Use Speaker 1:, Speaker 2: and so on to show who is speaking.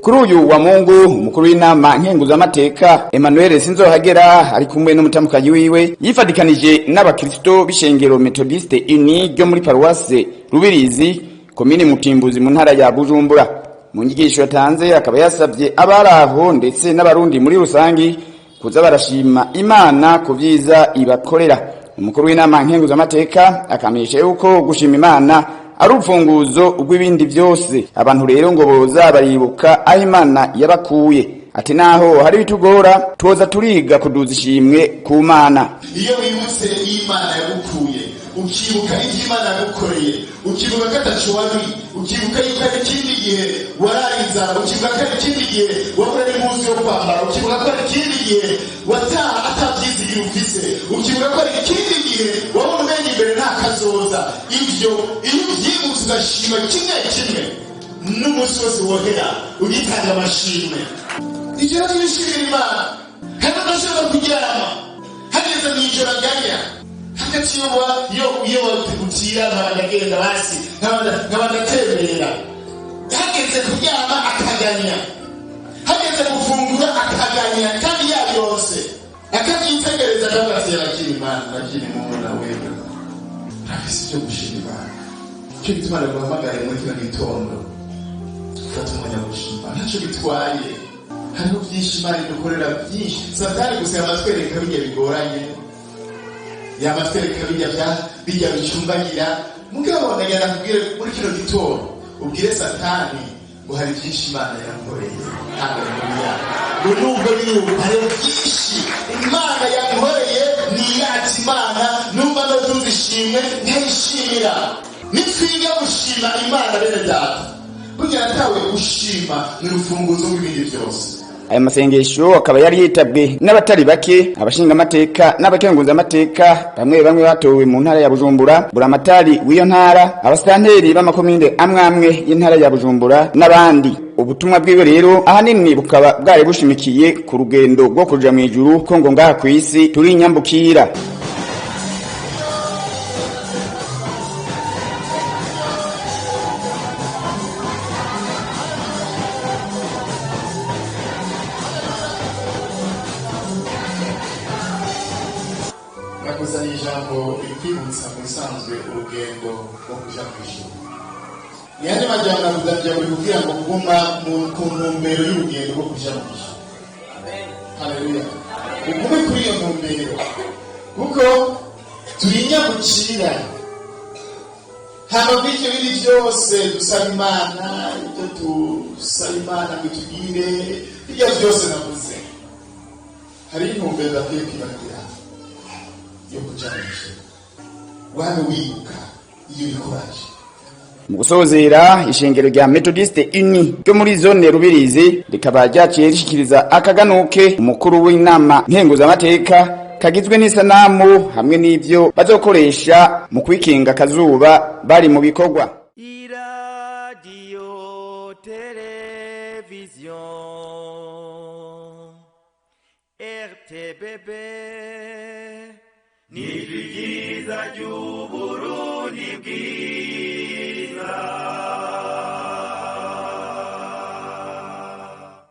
Speaker 1: Kuri uyu wa Mungu, umukuru w'inama nkenguzamateka Emmanuel Sinzohagera ari kumwe n'umutamukanyi wiwe yifadikanije n'abakristo b'ishengero Methodiste Uni ryo muri paruwase Rubirizi, komine Mutimbuzi, mu ntara ya Bujumbura. Mu nyigisho yatanze akaba yasabye abari aho ndetse n'Abarundi muri rusangi kuza barashima Imana ku vyiza ibakorera. Umukuru w'inama nkenguzamateka akamenyesha yuko gushima Imana ari urufunguzo rw'ibindi byose. Abantu rero ngo boza baribuka aho Imana yabakuye. Ati naho hari bitugora, tuza turiga kuduza ishimwe ku Mana.
Speaker 2: Iyo wibutse iyo Imana yagukuye, ukibuka ibyo Imana yagukoreye, ukibuka ko ataco wari, ukibuka yuko hari ikindi gihe warara inzara, ukibuka ko hari ikindi gihe wabura n'impuzu yo kwambara, ukibuka ko hari ikindi gihe wataha atavyizigiro ufise, ukibuka ko hari ikindi gihe wabona umenye imbere nta kazoza, ivyo iyo uvyibutse ugashima kimwe kimwe, n'umunsi wose wohera ugitanga amashimwe. Ivyo navyo bishimira Imana. Hari n'udashobora kuryama hageze mw'ijoro aganya hagati yo utira nkaba ndagenda basi nkaba ndatembera, hageze kuryama akaganya, hageze gufungura akaganya, kandi yabyose akabyitegereza akavuga ati: "Lakini Imana, lakini Mungu na wewe urafise icyo gushima Imana." Icyo gituma ndaguhamagare muri kino gitondo, ufata umwanya wo gushima. Ntacyo bitwaye, hariho byinshi Imana idukorera, byinshi. Satani gusa yamatwereka bijya bigoranye, yamatwereka bijya bya bijya bicumbagira. Mugabo ndagenda kubwire muri kino gitondo, ubwire Satani ngo hari byinshi Imana yankoreye. Haleluya! Ngo nubwo biri ubu, hariho byinshi Imana yankoreye. Niyata Imana, numva ndatunze ishimwe nkayishimira. Nitwiga gushima Imana, bene data, burya natawe gushima ni urufunguzo rw'ibindi byose.
Speaker 1: Aya masengesho akaba yari yitabwe n'abatari bake, abashingamateka n'abakenguzamateka bamwe bamwe batowe mu ntara ya Bujumbura, buramatari w'iyo ntara, abasitanteri b'amakomine amwe amwe y'intara ya Bujumbura n'abandi. Ubutumwa bwiwe rero ahanini bukaba bwari bushimikiye ku rugendo rwo kuja mw'ijuru, ko ngo ngaha kw'isi turi inyambukira.
Speaker 2: Nakuzaniye ijambo rikwibutsa mu bisanzwe urugendo rwo kuja mu ijuru. Yandi majambo nakuzaniye buri kugira ngo kuguma ku ntumbero y'urugendo rwo kuja mu ijuru. Haleluya! Ugume kuri iyo ntumbero kuko turi inyabukira. Hama kw'ivyo bindi byose dusaba Imana, ibyo dusaba Imana ngo itugire, ibyo byose navuze, hari intumbero bakwiye kwibagira yo kuja mu ijuru. Wame wibuka iyo uriko uraje.
Speaker 1: Mu gusozera, ishengero rya Methodiste Uni ryo muri zone Rubirizi rikaba ryaciye rishikiriza akaganuke umukuru w'inama nkenguzamateka kagizwe n'isanamu hamwe n'ivyo bazokoresha mu kwikinga akazuba bari mu bikorwa.
Speaker 3: Iradiyo televiziyo RTBB ni ryiza ry'Uburundi bwiza.